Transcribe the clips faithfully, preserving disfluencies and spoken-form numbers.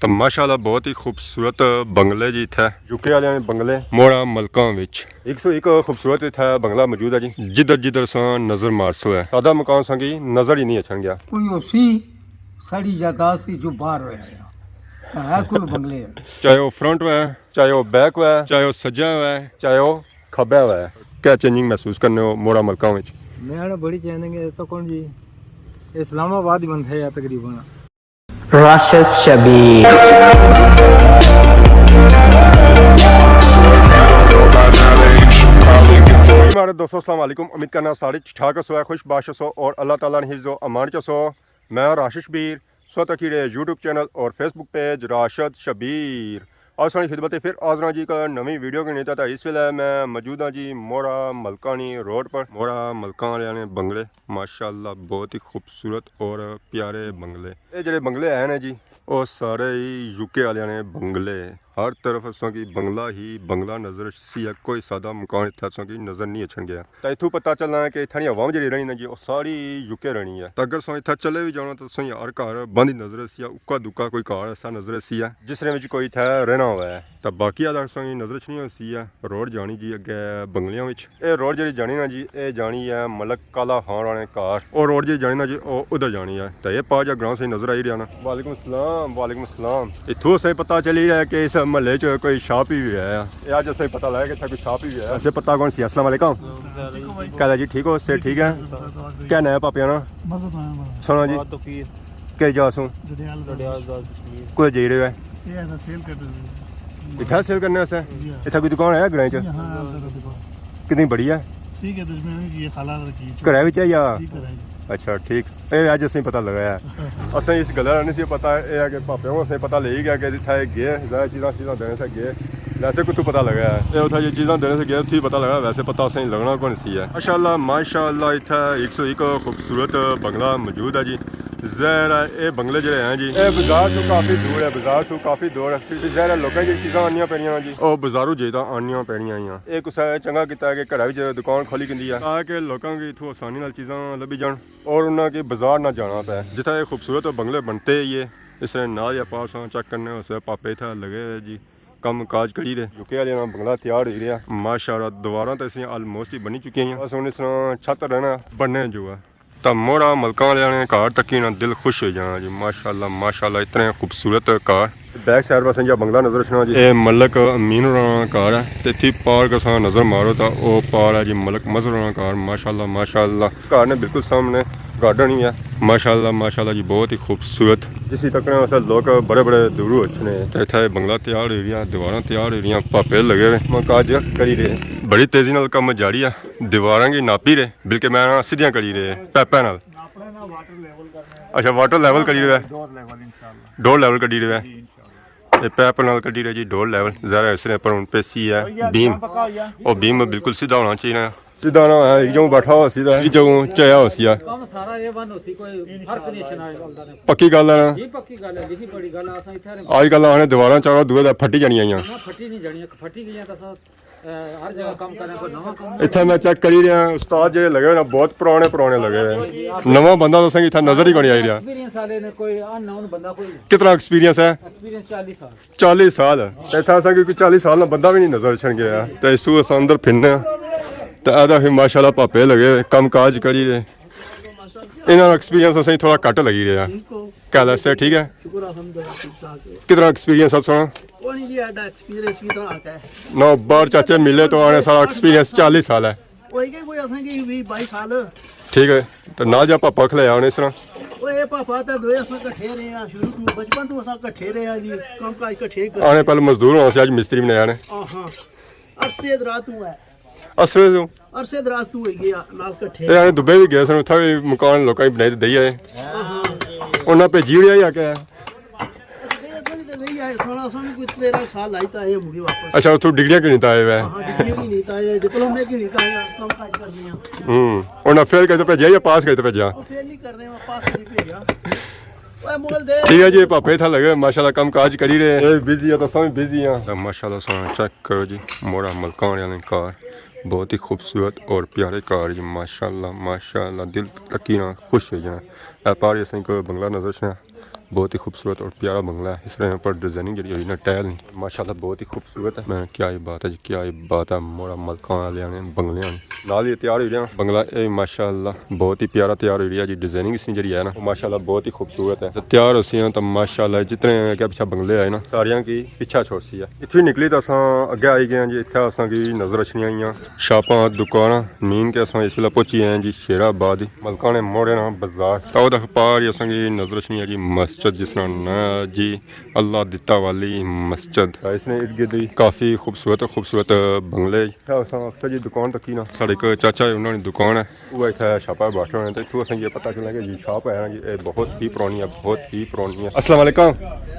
تو ماشاءاللہ بہت ہی خوبصورت بنگلے جی اتھے، یو کے والے نے بنگلے موڑا ملکاں وچ۔ ایک سو ایک خوبصورت اتھے بنگلہ موجود ہے جی۔ جدھر جدھر ساں نظر مارسو ہے، سادہ مکان ساں کی نظر ہی نہیں اچھن گیا۔ کوئی اسی ساڑی یادداشت وچوں باہر ہویا ہے۔ ہے کل بنگلے ہیں۔ چاہے وہ فرنٹ ہوئے، چاہے وہ بیک ہوئے، چاہے وہ سجا ہوئے، چاہے وہ کھبا ہوئے۔ کیا چینجنگ محسوس کرنے ہو موڑا ملکاں وچ؟ میں نا بڑی چینجنگ ہے تو کون جی، اسلام آباد ہی بنتا ہے تقریباً۔ راشد شبیر۔ ہمارے دوستو، السلام علیکم۔ امید کرنا سارے ٹھیک ٹھاک ہسو، خوش باش ہسو اور اللہ تعالیٰ نے حفظ و امان چ ہسو۔ میں راشد شبیر، سو تکی رہے یوٹیوب چینل اور فیس بک پیج راشد شبیر۔ آج ساری خدمت پھر حاضر ہاں جی ایک نویں ویڈیو کے نیتا تھا۔ اس ویلے میں موجود ہاں جی موڑا ملکانی روڈ پر۔ موڑا ملکان والے نے بنگلے، ماشاءاللہ بہت ہی خوبصورت اور پیارے بنگلے۔ یہ جڑے بنگلے ہیں نا جی، وہ سارے ہی یو کے والے نے بنگلے۔ ہر طرف اساں کی بنگلہ ہی بنگلہ نظر سی ہے، کوئی سادہ مکان اتھے اساں کی نظر نہیں اچھن گیا۔ تے اتھوں پتہ چلنا ہے کہ اتھاں نی عوام جڑی رہنی نا جی، وہ ساری یو کے رہنی ہے۔ تے اگر اساں اتھا چلے بھی جانا تو اساں ہر گھر بند ہی نظر سی ہے، اکا دکا کوئی گھر ایسا نظر سی ہے جس نے وچ کوئی اتھے رہنا ہوا ہے۔ تے باقی آدھا اساں کی نظر اچھنی ہوئی سی ہے۔ روڈ جانی جی اگے بنگلیاں وچ۔ اے روڈ جڑی جانی نا جی، اے جانی ہے ملک کالا خان رانے کار۔ او روڈ جڑی جانی نا جی، او ادھر جانی ہے۔ تے اے پار جا گراؤنڈ سے نظر آئی رہیا نا۔ وعلیکم السلام، وعلیکم السلام۔ اتھوں اسے پتہ چلی رہیا کہ اس محلے چ کوئی شاپ ہی بھی ہے۔ اے اج اسے پتہ لگا کہ اتھا کوئی شاپ ہی بھی ہے۔ اسے پتہ کون سی؟ السلام علیکم۔ کیا حال ہے جی، ٹھیک ہو؟ صحت ٹھیک ہے؟ کیا نام ہے پاپیا نا؟ مزہ تو آیا بڑا۔ سونا جی۔ کیا جا سوں؟ جڈیال دا۔ جڈیال دا۔ کوئی جائی رہے ہو؟ یہ ایسا سیل کر رہے ہیں۔ اتھا سیل کرنے واسطے؟ جی ہاں۔ اتھا کوئی دکان ہے گرائیں چ؟ جی ہاں، اندر ہے دکان۔ کتنی بڑی ہے؟ ٹھیک ہے، درمیانی جی، خالہ رکھی ہے۔ گھرے وچ ہے یا؟ جی، گھرے وچ۔ اچھا، ٹھیک۔ اے اج اسیں پتہ لگا ہے۔ اسیں اس گلا نہیں سی پتہ، اے ہے کہ پاپے ہوں اسیں پتہ لے ہی گیا کہ اتھا اے گئے، زیادہ چیزاں، چیزاں دینے سے گئے۔ ویسے کتھوں پتہ لگا ہے؟ اے اتھا یہ چیزاں دینے سے گئے، اتھوں ہی پتہ لگا، ویسے پتہ اسیں لگنا کون سی ہے۔ ماشاءاللہ، ماشاءاللہ، اتھا ایک سو ایک خوبصورت بنگلہ موجود ہے جی۔ ظاہر ہے، اے بنگلے جڑے ہیں جی، اے بازار تو کافی دور ہے، بازار تو کافی دور ہے۔ ظاہر ہے، لوکاں کی چیزاں آنیاں پینیاں جی، او بازاروں جے تاں آنیاں پینیاں ہیاں۔ اے کسا چنگا کیتا ہے کہ گھرا وچ دکان کھولی کندی ہے، تاکہ لوکاں کی اتھوں آسانی نال چیزاں لبھی جان اور انہاں کی بازار نہ جانا پے۔ جتھا اے خوبصورت بنگلے بنتے ہی ہے، اس نے نال یا پاس چیک کرنے اسے پاپے اتھا لگے ہوئے جی، کم کاج کری رہے۔ یو کے والے نا بنگلہ تیار ہوئی رہیا۔ ماشاءاللہ، دیواراں تے اس نے آلموسٹ ہی بنی چکی ہیں، بس ہن اس نا چھت رہنا بننے جو ہے۔ تاں موڑا ملکاں والے نے گھر تکی نا دل خوش ہوئی جانا جی۔ ماشاءاللہ، ماشاءاللہ، اتنے خوبصورت گھر۔ بیک سائیڈ پاسے جا بنگلہ نظر اچھنا جی۔ اے ملک امین ہوراں نا گھر ہے تے اتھی پار کساں نظر مارو تاں او پار ہے جی ملک مظہر ہوراں نا گھر۔ ماشاءاللہ، ماشاءاللہ، گھر نے بالکل سامنے گارڈن ہی ہے۔ ماشاءاللہ، ماشاءاللہ جی، بہت ہی خوبصورت۔ جس ہی تکنے واسطے لوک بڑے بڑے دوروں اچھنے۔ تے اتھے بنگلہ تیار ہوئی رہیا، دیواراں تیار ہوئی رہیاں، پاپے لگے ہوئے، کم کاج کری رہے۔ بڑی تیزی نال کم جاری ہے، دیواراں کی ناپی رہے۔ بلکہ میں نا سدھیاں کری رہے، پیپاں نال۔ اپنے نا واٹر لیول کرنا ہے۔ اچھا، واٹر لیول کری رہے۔ ڈور لیول انشاءاللہ۔ ڈور لیول کری رہے۔ جی، انشاءاللہ۔ یہ پیپ نال کری رہے جی، ڈور لیول۔ ذرا اس نے پر ہن پیسی ہے بیم۔ پکا ہو گیا۔ او بیم بالکل سیدھا ہونا چاہیے نا۔ سیدھا نہ ہویا، ایک جگہ بیٹھا ہوا سیدھا، ایک جگہ چایا ہو سیا۔ کم سارا اے ون ہوسی، کوئی فرق نہیں شنا۔ پکی گل ہے نا؟ جی، پکی گل ہے، لکھی پڑھی گل ہے، اساں اتھے رہنے۔ آج کل آنے دیواراں چاروں دوئے دا پھٹی جانیاں آئیاں۔ نہ، پھٹی نہیں جانیاں، پھٹی گئیاں تاں اساں اے، ہر جگہ کم کرنے، کوئی نواں کم۔ اتھے میں چیک کری رہیا، استاد جڑے لگے ہوئے نا، بہت پرانے پرانے لگے ہوئے۔ نواں بندہ تو اساں کی اتھے نظر ہی کوئی نہیں آئی رہیا۔ ایکسپیرینس والے نے، کوئی ان نون بندہ کوئی۔ کتنا ایکسپیرینس ہے؟ ایکسپیرینس چالیس سال۔ چالیس سال؟ تے اتھے اساں کی کوئی چالیس سال نا بندہ بھی نہیں نظر اچھن گیا۔ تے اس تو اساں اندر پھرنے آں۔ تے ادا پھر ماشاءاللہ پاپے لگے ہوئے، کم کاج کری رہے۔ انہاں نا ایکسپیرینس اساں کی تھوڑا گھٹ لگی رہیا۔ کیا حال ہے؟ صحت ٹھیک ہے؟ شکر الحمدللہ، ٹھیک ٹھاک ہے۔ کتنا ایکسپیرینس ہے سونا؟ کوئی نہیں جی، ایڈا ایکسپیرینس کتنا آ ہے؟ نو، باہر چاچے ملے تو آنے سارا ایکسپیرینس چالیس سال ہے۔ کوئی کہ کوئی اساں کی ویہہ بائی سال۔ ٹھیک ہے، تو نال جا پاپا کھلے آنے اس طرح۔ اوئے پاپا تے دوئے اساں کٹھے رہے ہیں، شروع تو بچپن تو اساں کٹھے رہے ہیں جی، کم کاج کٹھے کرے۔ آنے پہلے مزدور ہونا سی، اج مستری بنایا نے۔ ہاں ہاں، عرصے دراز تو ہے۔ عرصے تو؟ عرصے دراز تو ہوئی گیا، نال کٹھے۔ اے آنے دبئی بھی گئے سن، اتھا بھی مکان لوکاں کی بنائی تے دئی آئے۔ ہاں ہاں۔ انہاں بھیجی اڑیا یا کیا؟ بھئی، اساں نی تے نہیں آئے، سونا، اساں نی کوئی تیرہ سال آئی تے آئے مڑی واپس۔ اچھا، اتھوں ڈگریاں کی نہیں تے آئے وے؟ ہاں، ڈگریاں کی نہیں تے آئے، ڈپلومے کی نہیں تے آئے، کم کاج کرنے آں۔ ہوں، انہاں فیل کری تے بھیجیا یا پاس کری تے بھیجیا؟ او فیل ہی کرنے آں، پاس نہیں بھیجیا۔ اوئے مغل دے۔ ٹھیک ہے جی، پاپے اتھا لگے، ماشاءاللہ کم کاج کری رہے۔ اے بزی ہے تو اساں بھی بزی ہاں۔ ماشاءاللہ، سونا چیک کرو جی، موڑا ملکان والے نے کار، بہت ہی خوبصورت اور پیارے کار جی، ماشاءاللہ، ماشاءاللہ، دل تکی نا خوش ہو جانا۔ اے پار اساں کو بنگلہ نظر اچھنا۔ بہت ہی خوبصورت اور پیارا بنگلہ ہے۔ اس طرح پر ڈیزائننگ جڑی ہوئی نا، ٹائل نہیں، ماشاءاللہ بہت ہی خوبصورت ہے۔ میں کیا ہی بات ہے جی، کیا ہی بات ہے، موڑا ملکاں والے آنے بنگلے آنے۔ نال ہی تیار ہوئی رہیا بنگلہ، اے ماشاءاللہ بہت ہی پیارا تیار ہوئی رہیا جی۔ ڈیزائننگ اس نے جڑی ہے نا، وہ ماشاءاللہ بہت ہی خوبصورت ہے۔ تیار ہو سی ہیں تو ماشاءاللہ جتنے اگے پیچھے بنگلے آئے نا، ساریاں کی پیچھا چھوڑ سی ہے۔ اتھویں نکلی تو اساں اگے آئی گئے ہیں جی۔ اتھے اساں کی نظر اچھنی آئیاں شاپاں، دکاناں۔ نین کے اساں اس ویلے پہنچی ہیں جی شیر آباد، ملکاں نے موڑے نا بازار۔ تو ادھر پار ہی اساں کی نظر اچھنی ہے جی مسجد، جس نا ناں ہے جی اللہ دتا والی مسجد۔ اس نے ارد گرد ہی کافی خوبصورت خوبصورت بنگلے۔ اتھا اساں اکثر جی دکان تکی نا، ساڑے ایک چاچا ہے، انہاں نی دکان ہے، وہ اتھا شاپا بیٹھے ہوئے ہیں۔ تو اتھوں اساں یہ پتہ چلا کہ جی شاپ ہے نا جی، یہ بہت ہی پرانی ہے، بہت ہی پرانی ہے۔ السلام علیکم۔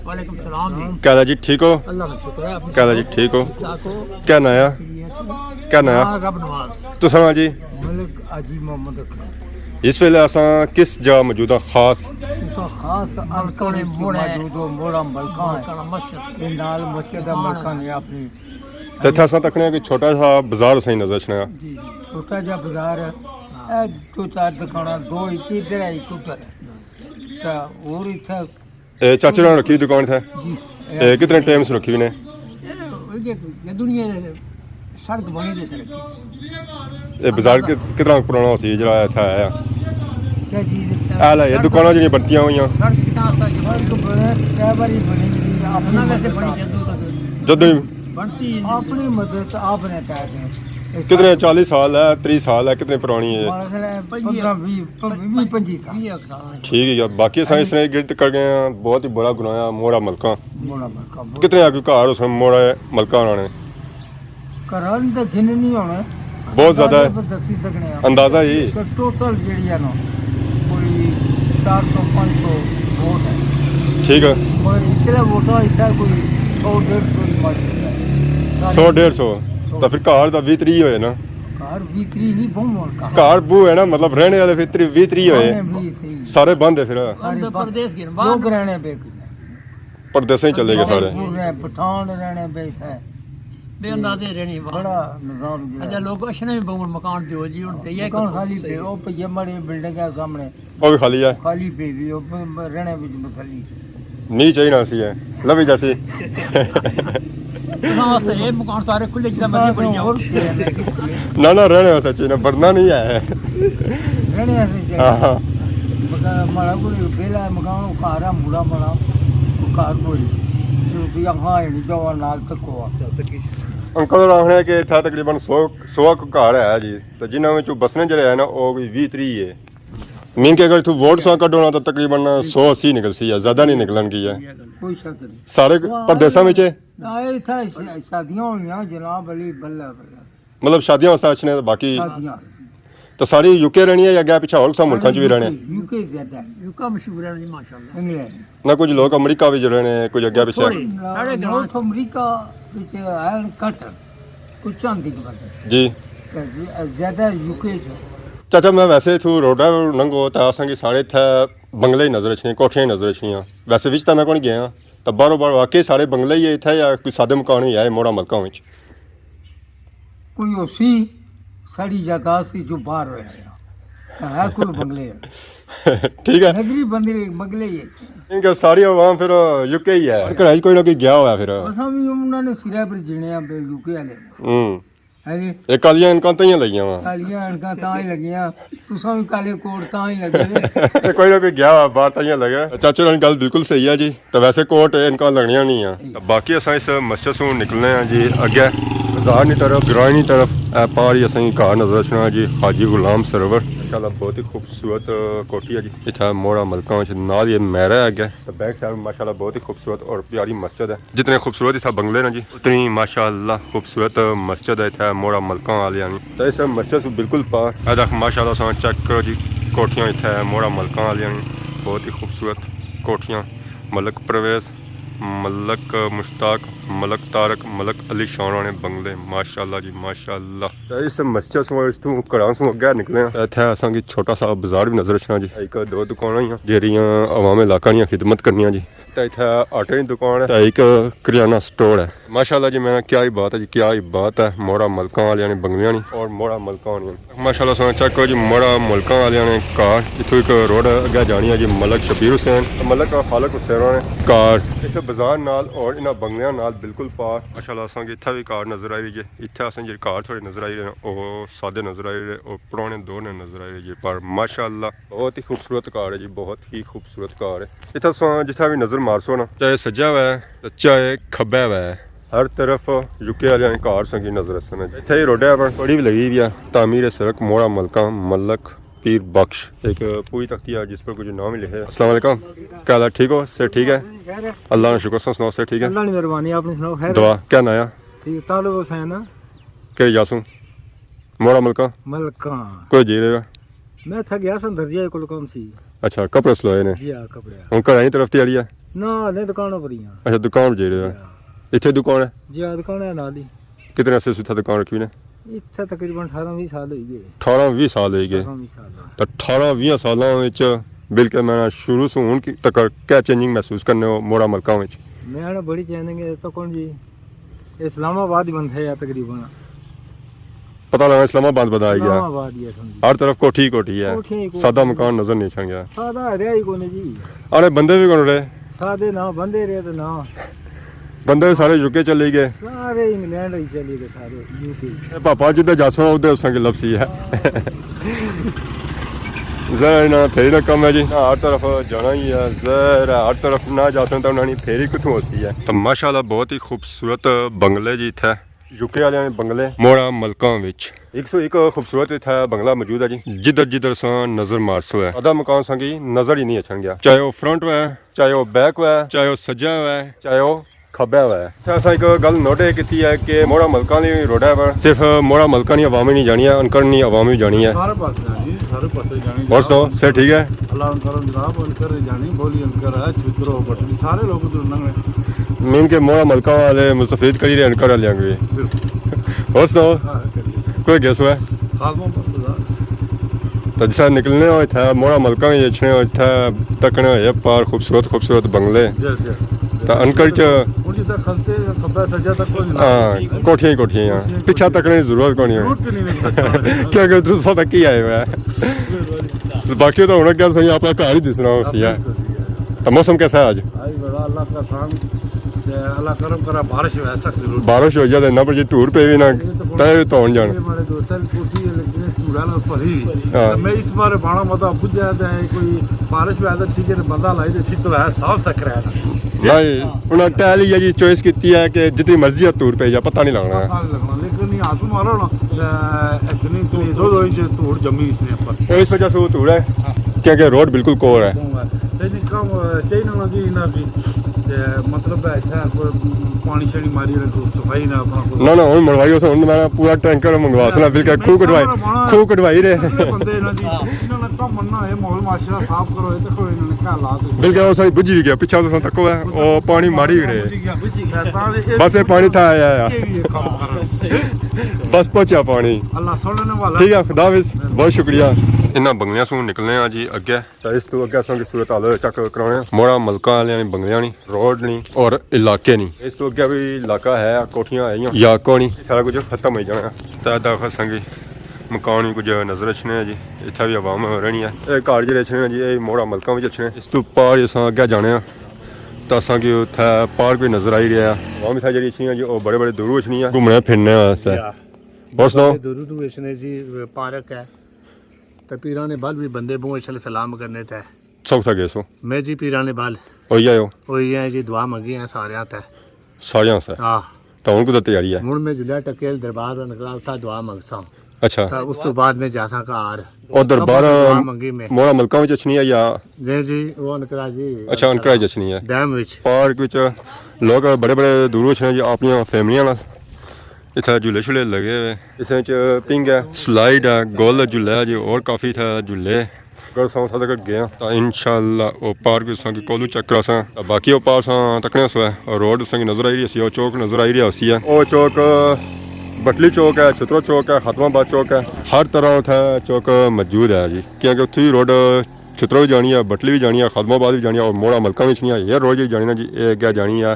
وعلیکم السلام جی۔ کیا حال ہے جی، ٹھیک ہو؟ اللہ کا شکر ہے، اپنی کیا حال ہے جی، سناؤ؟ ٹھیک ہو؟ ٹھیک ٹھاک ہو؟ کیا ناں ہے؟ خیریت۔ کیا ناں ہے؟ ناں رب نواز۔ تساں ناں جی؟ ملک حاجی محمد اکرم۔ اس ویلے اساں کس جگہ موجود ہاں خاص؟ تساں خاص ملکاں نے موڑے موجود ہو، موڑا ملکاں ہے۔ ملکاں مسجد۔ یہ نال مسجد ہے، ملکاں نے اپنی۔ تے اتھے اساں تکنے کہ چھوٹا سا بازار اساں نظر اچھنا۔ جی، جی۔ چھوٹا جا بازار ہے۔ ہاں۔ اے دو چار دکاناں، دو ایک ادھر ہے، ایک ادھر ہے۔ تے اور اتھے اے چاچے نے رکھی دکان اتھے؟ جی۔ اے کتنے ٹائم سے رکھی نے؟ اے ہوئی گئے، جدوں نی اے سڑک بنی دے تے رکھی۔ اے بازار ک-، کتنا پرانا سی جڑا اتھے آیا؟ کیا چیز ہے؟ اے لے، اے دکاناں جڑیاں بنتیاں ہوئیاں۔ سڑک کتنا سال کی بنی؟ سڑک بنے، کئی باری بنی، اپنی نہ ویسے مدد بنی آپ۔ جدوں تک جدوں ہی بنتی ہی نہیں۔ اپنی مدد آپ نے کہہ دیں۔ کتنے، چالیس سال ہے، تریس سال ہے، کتنے پرانی ہے؟ ماشاءاللہ، پنجی، پندرہ، ویہہ، ویہہ، پنجی سال۔ ویہہ سال۔ ٹھیک ہے، باقی اساں اس نے گرد کر گئے ہیں، بہت ہی بڑا گناہ ہے، موڑا ملکاں۔ موڑا ملکاں، بہت۔ کتنے آ کوئی گھر اس موڑا ملکاں آنے؟ گھراں تے گھن نہیں ہونے۔ بہت زیادہ ہے۔ اندازہ پر دسی سکنے ہیں۔ اندازہ ہی۔ تے ٹوٹل جیڑی ہے نا، کوئی چار سو پنج سو ووٹ ہے۔ ٹھیک ہے۔ مگر اتنا ووٹاں اتنا کوئی سو ڈیڑھ سو ہی مر جاتا ہے۔ سو ڈیڑھ سو؟ سو۔ تو پھر گھر دا ویہہ تریہہ ہوئے نا۔ گھر ویہہ تریہہ نہیں، بہوں ہونے گھر۔ گھر بہوں ہے نا، مطلب رہنے والے پھر تریہہ، ویہہ تریہہ ہوئے۔ رہنے ویہہ تریہہ۔ سارے بند ہے پھر۔ سارے بند۔ پردیس گن بند۔ لوگ رہنے پہ کتنے؟ پردیساں ہی چلے گئے سارے۔ پورے پٹھان رہنے پہ اتھے۔ بے اندازے رہنے وہاں۔ بڑا نظام جو ہے۔ اچھا، لوگ اچھنے بھی بہوں مکان دیو جی، ہن تے یہ مکان خالی پے، او پے یہ ماڑی بلڈنگ ہے سامنے۔ او بھی خالی ہے۔ خالی پے بھی، او پے رہنے وچ مسلی۔ نہیں چاہیے نا سی ہے، لبھی جاسی۔ تساں واسطے یہ مکان سارے کھلے جتنا مرضی بنی جاؤ۔ اور کیا ہے؟ نہ، نہ، رہنے واسطے چاہیے نا، بھرنا نہیں ہے۔ رہنے واسطے چاہیے۔ ہاں، ہاں۔ مکان ماڑا کوئی بیلا ہے، مکان او گھر ہے، مڑا ماڑا او گھر کوئی۔ روپیہ ہاں ہی نہیں، جو نال تکو آ۔ انکل اور آخنے کہ اتھا تقریباً سو، سو ایک گھر ہے جی، تو جنہاں وچوں بسنے جڑے ہیں نا، او کوئی ویہہ تریہہ ہے۔ مین کہ اگر اتھوں ووٹ سا کڈو نا، تو تقریباً سو اسی نکل سی ہے، زیادہ نہیں نکلن کی ہے۔ کوئی شک نہیں۔ سارے پردیساں وچ ہے؟ آئے اتھا ش-، شادیاں ہوئیاں جناب علی، بلہ بلہ۔ مطلب شادیاں واسطے اچھنے تے باقی شادیاں۔ تو ساری یو کے رہنی ہے یا اگے پچھے ہور کسا ملکاں چ بھی رہنے؟ یو کے زیادہ ہے۔ یو کے مشہور ہے جی، ماشاءاللہ۔ انگلینڈ۔ نہ، کچھ لوگ امریکہ وچ رہنے، کچھ اگے پچھے۔ تھوڑے، ساڑے گراں نارتھ امریکہ وچ ہے گھٹ، کچھ چند ہی بندے۔ جی۔ تے زیادہ یو کے چ۔ چاچا، میں ویسے اتھوں روڈا لنگو تے اساں کی سارے اتھے بنگلے ہی نظر اچھنے، کوٹھیاں ہی نظر اچھنیاں۔ ویسے وچ تاں میں کونی گیا۔ تے باہروں باہر واقعی سارے بنگلے ہی ہے اتھے یا کوئی سادے مکان ہی ہے موڑا ملکاں وچ؟ کوئی ہوسی، ساڑی یادداشت وچوں باہر ہویا ہے۔ ہے کل بنگلے ہیں۔ ٹھیک ہے۔ نظری بنگلے، بنگلے ہی ہے۔ کیونکہ ساری عوام پھر یو کے ہی ہے۔ گھر وچ کوئی نہ کوئی گیا ہوا پھر۔ اساں بھی انہاں نے سرے پر جینے ہیں بے یو کے والے۔ ہوں۔ ہے جی۔ یہ کالیاں عینکاں تاں ہی لگیاں وا۔ کالیاں عینکاں تاں ہی لگیاں۔ تساں بھی کالے کوٹ تاں ہی لگے وے۔ کوئی نہ کوئی گیا ہوا باہر تاں ہی لگے۔ چاچے نال گل بالکل صحیح ہے جی۔ تو ویسے کوٹ عینکاں لگنیاں نہیں ہیں۔ تو باقی اساں اس مسجد سوں نکلنے ہیں جی اگے بازار نی طرف، گراں نی طرف۔ اے پار ہی اساں کی گھر نظر اچھنا جی، حاجی غلام سرور۔ ماشاءاللہ بہت ہی خوبصورت کوٹھی ہے جی۔ اتھا موڑا ملکاں وچ نال ہی میرا ہے اگے۔ تو بیک سائیڈ ماشاءاللہ بہت ہی خوبصورت اور پیاری مسجد ہے۔ جتنے خوبصورت اتھا بنگلے نا جی، اتنی ماشاءاللہ خوبصورت مسجد ہے اتھا موڑا ملکاں والیاں نی۔ تو اس مسجد سوں بالکل پار اے دیکھ ماشاءاللہ ساں چیک کرو جی، کوٹھیاں اتھا ہے موڑا ملکاں والیاں نی، بہت ہی خوبصورت کوٹھیاں۔ ملک پرویز، ملک مشتاق، ملک طارق، ملک علی شان ہونے بنگلے، ماشاءاللہ جی ماشاءاللہ۔ تے اس مسجد سوں، اس توں گھراں سوں اگے نکلے ہاں، اتھے اساں کی چھوٹا سا بازار بھی نظر اچھنا جی۔ ایک دو دکاناں ہی ہیں جیڑیاں عوام علاقہ نیاں خدمت کرنیاں جی۔ تے اتھے آٹے نی دکان ہے، تے ایک کریانہ سٹور ہے۔ ماشاءاللہ جی، میں کیا ہی بات ہے جی، کیا ہی بات ہے موڑا ملکاں والیاں نے بنگلیاں نی اور موڑا ملکاں والیاں نے۔ ماشاءاللہ سونا چیک کرو جی، موڑا ملکاں والیاں نے کار۔ اتھوں ایک روڈ اگے جانی ہے جی، ملک شبیر حسین، ملک خالق حسین ہوراں نے کار۔ اس بازار نال اور انہاں بنگلیاں نال بالکل پار۔ ماشاءاللہ اساں کی اتھا بھی کار نظر آئی رہی ہے۔ اتھا اساں جی کار تھوڑے نظر آئی رہے ہیں، او سادے نظر آئی رہے، او پرانے دور نے نظر آئی رہے جی، پر ماشاءاللہ بہت ہی خوبصورت کار ہے جی، بہت ہی خوبصورت کار ہے۔ اتھا اساں جتھا بھی نظر مارسو نا، چاہے سجا ہوا ہے تے چاہے کھبا ہوا ہے، ہر طرف یوکے والے کار سنگی نظر اسن۔ اتھے ہی روڈے پر پڑی بھی لگی ہوئی ہے، تعمیر سڑک موڑا ملکاں ملک پیر بخش۔ ایک پوری تختی ہے جس پر کچھ نام ہی لکھے۔ السلام علیکم، کیا حال ہے؟ ٹھیک ہو؟ صحت ٹھیک ہے؟ خیر ہے۔ اللہ کا شکر، سناؤ، صحت ٹھیک ہے؟ اللہ نے مہربانی، اپنی سناؤ، خیر ہے؟ دعا، کیا نام ہے؟ ٹھیک، طالب حسین۔ کہڑی جاسوں؟ موڑا ملکاں؟ ملکاں۔ کوئی جی رہے گا؟ میں تھا گیا سا درزیہ کول کم سی۔ اچھا، کپڑے سلوائے نے؟ جی ہاں، کپڑے۔ ہن گھر آئی طرف تیاری ہے؟ نہ، نہیں، دکان پر ہی ہاں۔ اچھا، دکان پر جی رہے ہو؟ جی ہاں۔ اتھے دکان ہے؟ جی ہاں، دکان ہے نال ہی۔ کتنے عرصے سے اتھے دکان رکھی ہوئی نے؟ اتھے تقریباً اٹھارہ ویہہ سال ہوئی گئے۔ اٹھارہ ویہہ سال ہوئی گئے۔ اٹھارہ ویہہ سال۔ تے اٹھارہ ویہہ سالاں وچ بلکہ میں شروع سے ہن کی تک کیا چینجنگ محسوس کرنے ہو موڑا ملکاں وچ؟ میں نا بڑی چینجنگ ہے، تو کون جی؟ اسلام آباد ہی بندہ ہے تقریباً۔ پتہ لگا اسلام آباد بندہ آئی گیا۔ اسلام آباد ہی ہے سمجھی۔ ہر طرف کوٹھی ہی کوٹھی ہے۔ کوٹھیاں ہی کوٹھیاں۔ سادہ مکان نظر نہیں چھن گیا۔ سادہ رہیا ہی کونے جی۔ اڑے بندے بھی کون رہے؟ سادے نہ بندے رہے تے نہ۔ بندے سارے یوکے چلے گئے۔ سارے انگلینڈ ہی چلے گئے سارے، یوکے۔ اے پاپا جدھر جاسو ادھر اساں کی لبسی ہے۔ ظاہر ہے نا، پھر نہ کم ہے جی، نہ ہر طرف جانا ہی ہے، ظاہر ہے ہر طرف نہ جاسن تو انہاں نی پھر ہی کتھوں ہوتی ہے۔ تو ماشاءاللہ بہت ہی خوبصورت بنگلے جی اتھے یوکے والے بنگلے موڑا ملکاں وچ۔ ایک سو ایک خوبصورت اتھے بنگلہ موجود ہے جی، جدھر جدھر ساں نظر مارسو ہے، آدھا مکان ساں کی نظر ہی نہیں اچھن گیا، چاہے وہ فرنٹ ہوئے، چاہے وہ بیک ہوئے، چاہے وہ سجا ہوئے، چاہے وہ کھبا ہوئے۔ تے اساں ایک گل نوٹ اے کیتی ہے کہ موڑا ملکاں نی روڈا پر صرف موڑا ملکاں نی عوام ہی نہیں جانی ہے، انکر نی عوام بھی جانی ہے۔ سارے پاسے جانی، سارے پاسے جانی۔ اور سناؤ، صحت ٹھیک ہے؟ اللہ انکر جناب، انکر نی جانی، بولی انکر ہے، چھترو بٹنی، سارے لوگ ادھر لنگھنے۔ مین کہ موڑا ملکاں والے مستفید کری رہے انکر والیاں کو بھی۔ بالکل۔ اور سناؤ، ہاں، کریے۔ کوئی گیس ہوا ہے؟ خادمہ پر خدا۔ تو جسا نکلنے ہو اتھا موڑا ملکاں وچ اچھنے ہو، اتھا تکنے ہوئے پار خوبصورت خوبصورت بنگلے۔ جی، جی۔ تو انکر چ ہن جتھا کھلتے کھبا سجا تک کوئی نہ۔ ہاں، کوٹھیاں ہی کوٹھیاں ہاں۔ کوٹھیاں ہی پچھا کوٹھیاں۔ تکنے دی ضرورت کونی ہے۔ ضرورت ہی نہیں ہے۔ کیونکہ تساں تکی آئے ہوئے ہیں۔ بالکل۔ باقی تو ہن اگے تساں اپنا گھر ہی دسنا ہو سی ہے۔ بالکل جی۔ تو موسم کیسا ہے آج؟ آج بڑا اللہ کا احسان، تے اللہ کرم کرا، بارش ہوئے سخت ضرور۔ بارش ہوئی جائے تے نہ پر جی دھوڑ پے بھی نہ، یہ تو بڑا تے بھی تو ہن جان۔ یہ ہمارے دوستاں کی کوٹھی ہے، لیکن یہ دھوڑا نہ بھری ہوئی۔ ہاں۔ تے میں اس بار بانا متا بجھا تے کوئی بارش ہوئے تے ٹھیک ہے، بندہ لائی تے سی تو ہے صاف ستھرا ہے۔ نہیں، انہاں ٹہل ہی جی چوائس کیتی ہے کہ جتنی مرضی ہے دھوڑ پے جا، پتہ نہیں لگنا۔ پتہ نہیں لگنا، لیکن نہیں ہاتھ مارو نا، تے اتنی دو، دو انچ دھوڑ جمی اس نے اوپر۔ اس وجہ سے وہ دھوڑ ہے، ہاں۔ کیونکہ روڈ بالکل کور ہے۔ کور ہے۔ تے نی کم چاہیے نا جی انہاں کی، تے مطلب ہے اتھے کوئی پانی شانی ماری رہے، کوئی صفائی نہ اپنا کوئی۔ نہ، نہ، ہن منگوائی اس، ہن میں پورا ٹینکر منگوا سنا، بلکہ میں کھوہ کڈوائی، سارا بنا کھوہ کڈوائی رہے۔ اگلے بندے انہاں جی، انہاں نے کم مننا ہے، ماحول معاشرہ صاف کرو، اے دیکھو انہاں نے کیا حالات ہے۔ بلکہ وہ ساری بجھی بھی گیا، پچھا تو تکو ہے، وہ پانی ماری رہے۔ بجھی گیا، بجھی گیا۔ بس یہ پانی تھا آیا، آیا۔ یہ بھی ایک کام کرو۔ بس پہنچا پانی۔ اللہ سننے والا۔ ٹھیک ہے، خدا حافظ، بہت شکریہ۔ انہاں بنگلیاں سوں نکلنے ہاں جی اگے۔ تے اس تو اگے اساں کی صورت حال چیک کرانے ہاں۔ موڑا ملکاں والے بنگلیاں نی، روڈ نی اور علاقے نی۔ اس تو اگے بھی علاقہ ہے، کوٹھیاں ہیں یا کونی، سارا کچھ ختم ہوئی جانا۔ تے ادھا اساں کی مکان وی کچھ نظر اچھنے ہیں جی، اتھا بھی عوام رہنی ہے۔ اے گھر جڑے اچھنے ہیں جی، اے موڑا ملکاں وچ اچھنے ہیں۔ اس تو پار اساں اگے جانے ہاں تے اساں کی اتھا پارک بھی نظر آئی رہیا ہے۔ عوام اتھا جڑی اچھنی ہے جی، او بڑے بڑے دوروں اچھنی ہے گھومنے پھرنے واسطے۔ اور سناؤ؟ بڑے دوروں دوروں اچھنے جی، پارک ہے۔ تے پیراں نے بل بھی بندے بہوں اچھے سلام کرنے تے۔ سب تھا گئے سو؟ میں جی پیراں نے بل۔ ہوئی آئے ہو؟ ہوئی آئے جی، دعا منگی ہے ساریاں تے۔ ساریاں سے؟ ہاں۔ تو ہن کدھر تیاری ہے؟ ہن میں جلیا ٹکیل دربار انکرا اتھا دعا منگساں۔ اچھا۔ تے اس تو بعد میں جاساں گھر۔ او دربار دعا منگی میں۔ موڑا ملکاں وچ اچھنی ہے یا؟ جی جی، وہ انکرا جی۔ اچھا، انکرا وچ اچھنی ہے۔ ڈیم وچ۔ پارک وچ لوگ بڑے بڑے دوروں اچھنے جی، اپنیاں فیملیاں نال۔ اتھا جھولے شھولے لگے ہوئے۔ اس وچ پنگ ہے، سلائیڈ ہے، گول جھولا ہے جی، اور کافی اتھا جھولے۔ اگر اساں اتھا تک گئے ہاں تاں انشاءاللہ او پارک اساں کی کولوں چیک کراساں۔ تاں باقی او پار اساں تکنے سو ہے، اور روڈ اساں کی نظر آئی رہی سی، او چوک نظر آئی رہی سی ہے۔ او چوک بٹلی چوک ہے، چھترو چوک ہے، خاتم آباد چوک ہے، ہر طرح اتھا چوک موجود ہے جی، کیونکہ اتھوں ہی روڈ چھترو بھی جانی ہے، بٹلی بھی جانی ہے، خادم آباد بھی جانی ہے اور موڑا ملکہ بھی چھنی ہے۔ یہ روڈ جی جانی نا جی، یہ اگے جانی ہے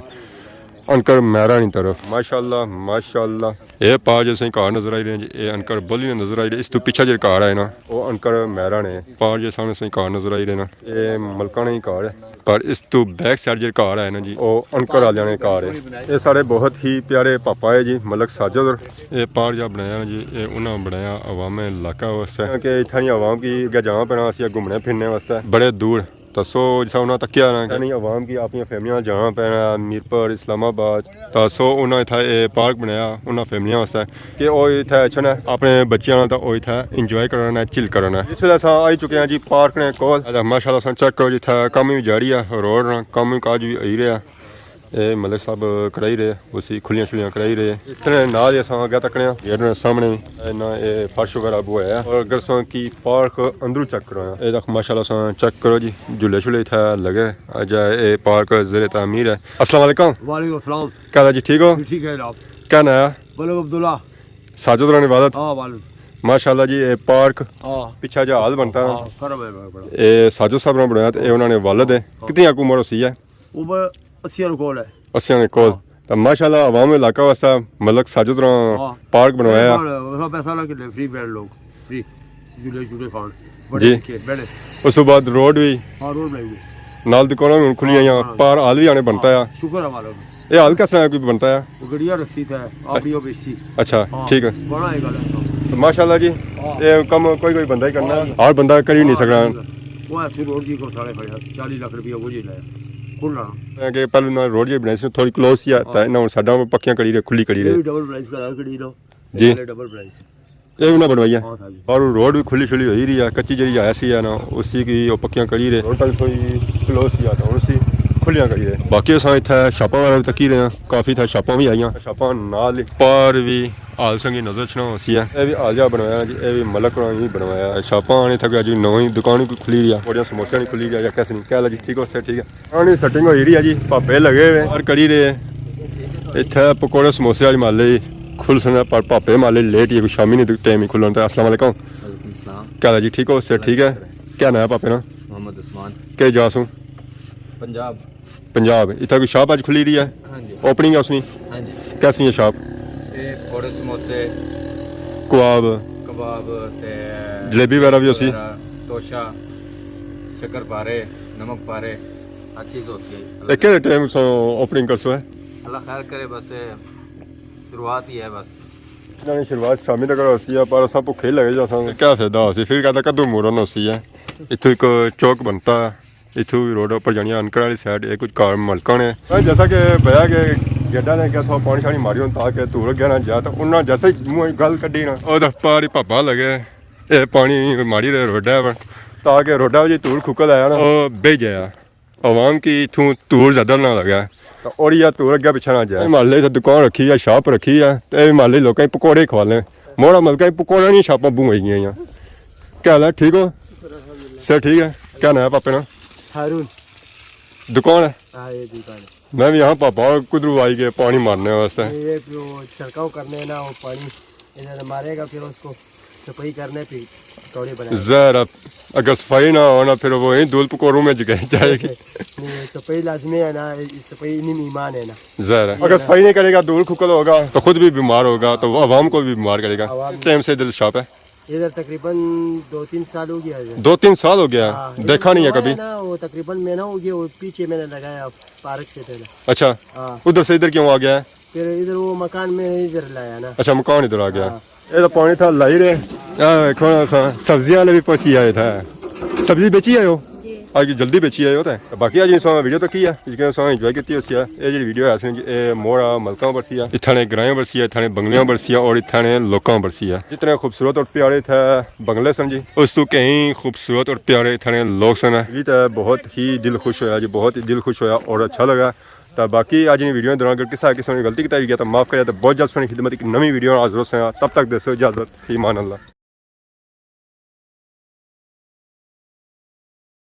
انکر مہرا نی طرف۔ ماشاءاللہ، ماشاءاللہ۔ یہ پار جیسے گھر نظر آئی رہے ہیں جی، یہ انکر بولی نے نظر آئی رہے، اس تو پیچھے جڑے گھر آئے نا، وہ انکر مہرا نے۔ پار جیسے سامنے سے گھر نظر آئی رہے نا، یہ ملکہ نے ہی گھر ہے۔ پر اس تو بیک سائیڈ جڑے گھر آئے نا جی، وہ انکر والے نے گھر ہے۔ یہ سارے بہت ہی پیارے پاپا ہے جی، ملک ساجد اور یہ پار جا بنایا نا جی، یہ انہاں بنایا عوام علاقہ واسطے۔ کہ اتھاں نی عوام کی اگے جانا پینا، اسی گھومنے پھرنے واسطے بڑے دور۔ تسو جسا انہاں تکیا نا کہ یعنی عوام کی اپنی فیملیاں نال جانا پینا، میرپور، اسلام آباد۔ تسو انہاں اتھا اے پارک بنایا انہاں فیملیاں واسطے کہ او اتھا اچھن اپنے بچیاں نال، تے او اتھا انجوائے کرن، چل کرن۔ اس ویلے اساں آئی چکے ہاں جی پارک نے کول۔ اے ماشاءاللہ اساں چیک کرو جی، اتھا کم وی جاری ہے، روڈ نا کم وی کاج وی ہوئی رہیا۔ اے ملک صاحب کرائی رہے، اسی کھلیاں شلیاں کرائی رہے۔ اس طرح نال ہی اساں اگے تکنے آں، گیٹ نے سامنے وی۔ اے نہ اے فرش وغیرہ بوایا ہے۔ اور اگر اساں کی پارک اندروں چیک کرایا، اے تک ماشاءاللہ اساں چیک کرو جی، جھولے شھولے اتھا لگے۔ اجے اے پارک زیر تعمیر ہے۔ السلام علیکم۔ وعلیکم السلام۔ کیا حال ہے جی، ٹھیک ہو؟ ٹھیک ہے جناب۔ کیا ناں ہے؟ بلک عبداللہ۔ ساجد ہوراں نے والد؟ ہاں، والد۔ ماشاءاللہ جی، اے پارک ہاں۔ پچھا جا ہال بنتا ہے۔ ہاں، کرم ہے بڑا۔ اے ساجد صاحب نے بنایا تے اے انہاں نے والد ہے۔ ہاں۔ کتنی عمر ہوسی ہے؟ عمر اسی سال کول ہے۔ اسی سال کول۔ ہاں۔ تے ماشاءاللہ عوام علاقہ واسطے ملک ساجد ہوراں ہاں۔ پارک بنوایا۔ بڑا، پیسہ نہ کنے، فری بیٹھ لوگ، فری جھولے جھولے کھان۔ بڑے جی۔ لکھے، بڑے۔ اس تو بعد روڈ بھی۔ ہاں، روڈ بنائی ہوئی۔ نال دکاناں بھی ہن کھلی ہاں، آئیاں، ہاں۔ پار ہال بھی آنے بنتا ہاں، ہے۔ شکر ہے مالک۔ اے ہال کس طرح کوئی بنتا ہے؟ وہ گڑیا رکھسی تھا، آپ ہی بیچسی۔ اچھا، ہاں، ٹھیک ہے۔ بڑا ایک گل ہے۔ تو ماشاءاللہ جی، ہاں۔ اے کم کوئی کوئی بندہ ہی کرنا، ہاں جی۔ ہر بندہ کری نہیں ہاں، سکنا۔ ٹھیک ہے۔ وہ اتھوں روڈ جی کو سارے کھڑے، چالیس لاکھ روپیہ وہ جی لایا۔ کھل رہا۔ کہ پہلے نہ روڈ جی بنائی سی، تھوڑی کلوز سی آتا ہے، ہاں۔ نہ ہن ساڈا پکیاں کری رہے، کھلی کری یہ رہے۔ بھی ڈبل پرائز کرا کھڑی رہو۔ جی۔ پہلے ڈبل پرائز۔ اے بھی نہ بنوائی ہے۔ ہاں، سر۔ اور روڈ بھی کھلی شلی ہوئی رہی ہے، کچی جڑی ہے سی ہے نا، اسی کی او پکیاں کری رہے۔ روڈ پہلے تھوڑی کلوز سی آتا، ہن اسی کھلیاں کری رہے۔ باقی اساں اتھے شاپاں وغیرہ بھی تکی رہے ہیں، کافی اتھے شاپاں بھی آئیاں۔ شاپاں نال ہی پار بھی حال سنگی نظر اچھنا ہوسی ہے۔ اے بھی حال جا بنوایا جی، اے بھی ملک ہوراں ہی بنوایا ہے۔ شاپاں آنے تھے کوئی اج نویں دکان کوئی کھلی رہی ہے، بڑیاں سموسیاں نہیں کھلی رہی ہے یا کیسے نہیں، کیا حال ہے جی، ٹھیک ہو، سر، ٹھیک ہے۔ پرانی سیٹنگ ہوئی رہی ہے جی، پاپے لگے ہوئے اور کری رہے۔ اتھے پکوڑے سموسے آج مالے ہی کھل سن، پر پاپے مالے لیٹ ہی، کوئی شامی نہیں ٹائم ہی کھلن تے۔ السلام علیکم۔ وعلیکم السلام۔ کیا حال ہے جی، ٹھیک ہو، سر، ٹھیک ہے؟ شکر ہے۔ کیا ناں ہے پاپے نا؟ محمد عثمان۔ کیا جا سوں؟ پنجاب۔ پنجاب۔ اتھا کوئی شاپ اج کھلی رہی ہے؟ ہاں جی۔ اوپننگ ہے اس نی؟ ہاں جی۔ کیسی ہے شاپ؟ اے پکوڑے سموسے، کباب۔ کباب تے جلیبی وغیرہ بھی ہوسی؟ وغیرہ، توشا، شکر پارے، نمک پارے، ہر چیز ہوسی ہے۔ اے کہڑے ٹائم سو اوپننگ کرسو ہے؟ اللہ خیر کرے، بس شروعات ہی ہے بس۔ انہاں نے شروعات شامی تک ہوسی ہے، پر اساں بھکھے ہی لگے جاساں۔ کیا فائدہ ہوسی؟ پھر کہتا کدوں مورن ہوسی ہے۔ اتھوں ایک چوک بنتا ہے۔ اتھوں وی روڈ اپر جانی انکر والی سائیڈ، اے کچھ کار ملکاں نے۔ جیسا کہ بیا کہ گیٹاں نے کہیا تھوڑا پانی شانی ماری ہن تاکہ دھوڑ اگے نہ جا، تے انہاں جیسے ہی منہ اچ گل کڈی نا، او تے پہاڑی پھاپا لگے، اے پانی ماری رہے روڈا پر، تاکہ روڈا وچ دھوڑ کھکل آیا نا، او بہی جایا، عوام کی اتھوں دھوڑ زیادہ نہ لگا۔ تے اور یہ دھوڑ اگے پچھے نہ جائے۔ محلے تے دکان رکھی ہے، شاپ رکھی ہے، تے اے محلے لوکاں کی پکوڑے کھوا لیں۔ موڑا ملکہ پکوڑے نی شاپاں بوں ہوئی گئیاں۔ کیا حال ہے؟ ٹھیک ہو؟ سر ٹھیک ہے۔ کیا نام ہے پاپے نا؟ ہارون۔ دکان ہے؟ ہاں، یہ دکان ہے۔ میں بھی یہاں پاپا کدھروں آئی گئے پانی مارنے واسطے۔ یہ جو چھڑکاؤ کرنے نا، وہ پانی ادھر مارے گا، پھر اس کو صفائی کرنے، پھر پکوڑے بنائے۔ ظاہر ہے، اگر صفائی نہ ہونا، پھر وہ ہی دھول پکوڑوں میں جگہ جائے گی۔ نہیں، صفائی لازمی ہے نا، صفائی نہیں ایمان ہے نا۔ ظاہر ہے، اگر صفائی نہیں کرے گا، دھول کھکل ہوگا، تو خود بھی بیمار ہوگا، تو وہ عوام کو بھی بیمار کرے گا۔ عوام ٹائم سے ادھر شاپ ہے؟ ادھر تقریباً دو تین سال ہو گیا ہے۔ دو تین سال ہو گیا؟ ہاں، دیکھا نہیں ہے کبھی؟ نا، وہ تقریباً مہینہ ہو گیا، وہ پیچھے میں نے لگایا پارک سے پہلے۔ اچھا۔ ہاں۔ ادھر سے ادھر کیوں آ گیا ہے؟ پھر ادھر وہ مکان میں ادھر لایا نا۔ اچھا، مکان ادھر آ گیا۔ ہاں۔ یہ تو پانی تھا لائی رہے۔ اے ویکھو نا، سا-، سبزیاں والے بھی پہنچی آئے تھے۔ سبزی بیچی آئے ہو؟ جی۔ آج جلدی بیچی آئے ہو تے۔ باقی آج انسان ویڈیو تک ہی ہے، جس کے انسان انجوائے کیتی ہوسی ہے۔ اے جڑی ویڈیو ہے، اصل جی، اے موڑا ملکاں پر سی ہے، اتھاں نے گرائیں پر سی ہے، اتھاں نے بنگلیاں پر سی ہے اور اتھاں نے لوکاں پر سی ہے۔ جتنے خوبصورت اور پیارے تھے بنگلے سن جی، اس تو کہیں خوبصورت اور پیارے اتھاں نے لوگ سن۔ جی تے بہت ہی دل خوش ہویا جی، بہت ہی دل خوش ہویا اور اچھا لگا۔ تے باقی اج نی ویڈیو دوران اگر کسا قسم دی غلطی کیتی ہوئی ہے تے معاف کریا، تے بہت جلد سنی خدمت ایک نویں ویڈیو نال حاضر ہوساں۔ تب تک دیسو اجازت، فی امان اللہ۔